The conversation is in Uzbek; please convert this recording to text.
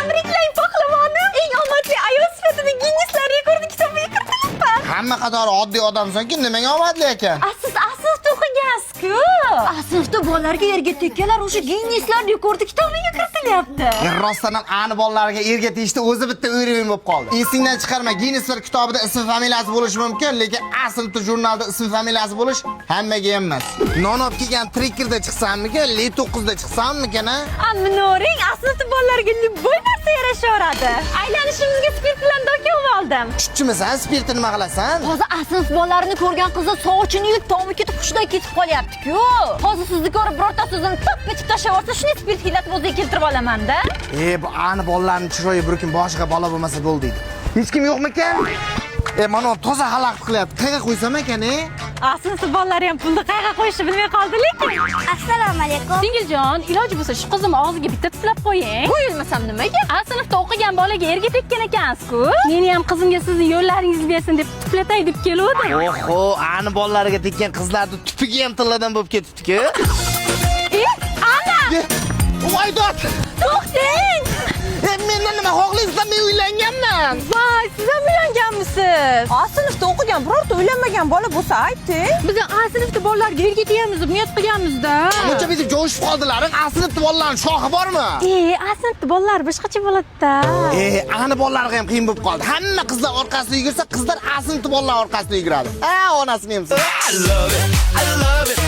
Tabriklang, pahlivonim! Eng omadli ayol sifatida Ginneslar rekordi kitobiga kiritilibman. Hamma qatori oddiy odamsan-ku, nimaga omadli ekan? A siz A sinfda o'qigansiz-ku. A sinfda bolalarga erga tekkanlar o'sha Ginneslar rekordi kitobiga kiritilyapti. Rostdan ham ani bolalarga erga tegishda o'zi bitta o'yravin bo'lib qoldi. Esingdan chiqarma, Ginneslar kitobida ism familiyasi bo'lishi mumkin, lekin A sinfda jurnalda ism familiyasi bo'lish hammaga ham emas. Non olib kelgan trikkerda chiqsammikan, L 9 da chiqsammikan, a? A minoring, A sinfda bolalarga любой narsa yarashaveradi. Aylanishimizga spirt bilan doka oldim. Chuchchimisan, spirtni nima qilasan? Hozir A sinf bolalarini ko'rgan qizlar sochini yulib, tomi ketib, hushidan ketib qolyapti-ku. Hozir sizni ko'rib birortasi o'zini tap etib tashlab yuborsa, shuni spirt hidlatib o'ziga keltirib olaman-da. E, bu ani bolalarning chiroyi bir kun boshiga balo bo'lmasa bo'ldi deydi. Hech kim yo'qmikan? E, mana bu toza xalaqit qilyapti. Qayerga qo'ysam ekan, e? A sinf bolalari ham pulni qayerga qo'yishni bilmay qoldi lekin. Assalomu alaykum. Singiljon, iloji bo'lsa shu qizim og'ziga bitta tuflab qo'ying. Qo'yilmasam nimaga? A sinfda o'qigan bolaga erga tekkan ekansiz-ku. Meni ham qizimga sizni yo'llaringizni bersin deb tuflatay deb keluvdim. Oho, ani bolalarga tekkan qizlarni tupiga ham tilladan bo'lib ketibdi-ku. E, ana! E, voy dod! To'xtang! E, mendan nima xohlaysizlar? Men uylanganman. Voy, siz ham uylanganmisiz? A sinfda o'qigan birorta uylanmagan bola bo'lsa ayting. Biz A sinfda bolalarga erga tegamiz deb niyat qilganmiz-da. Muncha bitib jo'shib qoldilaring. A sinfda bolalarning shoxi bormi? E, A sinfda bolalar boshqacha bo'ladi-da. E, ani bolalarga ham qiyin bo'lib qoldi. Hamma qizlar orqasida yugursa, qizlar A sinfda bolalar orqasida yuguradi. A, onasini emsin. I love it. I love it.